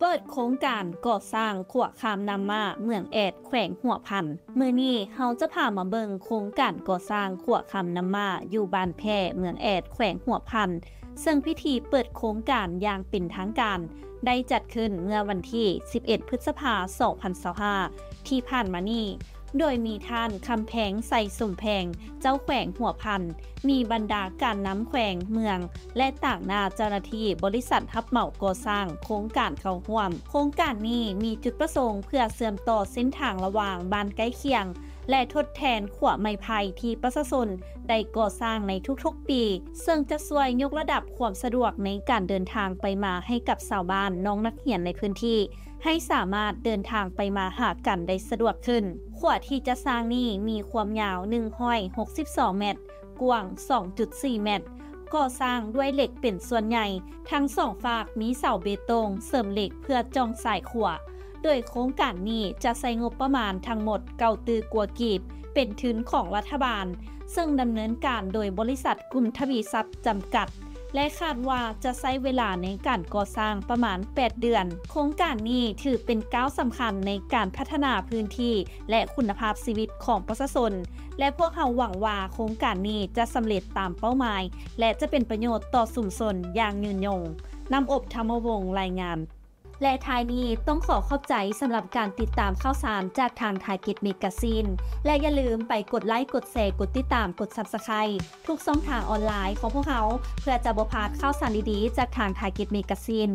ເປີດໂຄງການກໍ່ສ້າງຂົວຂ້າມນ້ຳມ້າເມືອງແອດ ແຂວງຫົວພັນ. ມື້ນີ້ເຮົາຈະພາມາເບິ່ງໂຄງການກໍ່ສ້າງຂົວຂ້າມນ້ຳມ້າຢູ່ບ້ານແພ້ ເມືອງແອດ ແຂວງຫົວພັນ, ເຊິ່ງພິທີເປີດໂຄງການຢ່າງເປັນທາງການໄດ້ຈັດຂຶ້ນເມື່ອວັນທີສິບເອັດ ພຶດສະພາ ສອງພັນຊາວຫ້າ ທີ່ຜ່ານມານີ້, ໂດຍມີທ່ານ ຄຳແພງ ໄຊສົມແພງ ເຈົ້າແຂວງຫົວພັນ, ມີບັນດາການນຳແຂວງ, ເມືອງ ແລະ ຕາງໜ້າເຈົ້າໜ້າທີ່ບໍລິສັດຮັບເໝົາກໍ່ສ້າງໂຄງການເຂົ້າຮ່ວມ. ໂຄງການນີ້ມີຈຸດປະສົງເພື່ອເຊື່ອມຕໍ່ເສັ້ນທາງລະຫວ່າງບ້ານໃກ້ຄຽງ ແລະ ທົດແທນຂົວໄມ້ໄຜ່ທີ່ປະຊາຊົນໄດ້ກໍ່ສ້າງໃນທຸກໆປີ, ເຊິ່ງຈະຊ່ວຍຍົກລະດັບຄວາມສະດວກໃນການເດີນທາງໄປມາໃຫ້ກັບຊາວບ້ານ, ນ້ອງນັກຮຽນໃນພື້ນທີ່ ໃຫ້ສາມາດເດີນທາງໄປມາຫາກັນໄດ້ສະດວກຂຶ້ນ. ຂົວທີ່ຈະສ້າງນີ້ມີຄວາມຍາວໜຶ່ງຮ້ອຍຫົກສິບສອງແມັດ, ກວ້າງສອງຈຸດສີ່ແມັດ, ກໍ່ສ້າງດ້ວຍເຫຼັກເປັນສ່ວນໃຫຍ່, ທັງສອງຟາກມີເສົາເບຕົງເສີມເຫຼັກເພື່ອຈ່ອງສາຍຂົວ. ໂດຍໂຄງການນີ້ຈະໃຊ້ງົບປະມານທັງໝົດເກົ້າຕື້ກວ່າກີບ ເປັນທຶນຂອງລັດຖະບານ, ເຊິ່ງດຳເນີນການໂດຍບໍລິສັດກຸ່ມທະວີຊັບຈຳກັດ ແລະ ຄາດວ່າຈະໃຊ້ເວລາໃນການກໍ່ສ້າງປະມານແປດເດືອນ. ໂຄງການນີ້ຖືເປັນກ້າວສຳຄັນໃນການພັດທະນາພື້ນທີ່ ແລະ ຄຸນນະພາບຊີວິດຂອງປະຊາຊົນ ແລະ ພວກເຮົາຫວັງວ່າໂຄງການນີ້ຈະສຳເລັດຕາມເປົ້າໝາຍ ແລະ ຈະເປັນປະໂຫຍດຕໍ່ຊຸມຊົນຢ່າງຍືນຍົງ. ນ້ຳອົບ ທຳມະວົງ ລາຍງານ. ແລະ ທ້າຍນີ້ຕ້ອງຂໍຂອບໃຈສຳລັບການຕິດຕາມຂ່າວສານຈາກທາງ Target Magazine ແລະ ຢ່າລືມໄປກົດໄລ, ກົດແຊ, ກົດຕິດຕາມ, ກົດ Subscribe ທຸກຊ່ອງທາງອອນລາຍຂອງພວກເຮົາ ເພື່ອຈະບໍ່ພາດຂ່າວສານດີໆຈາກທາງ Target Magazine.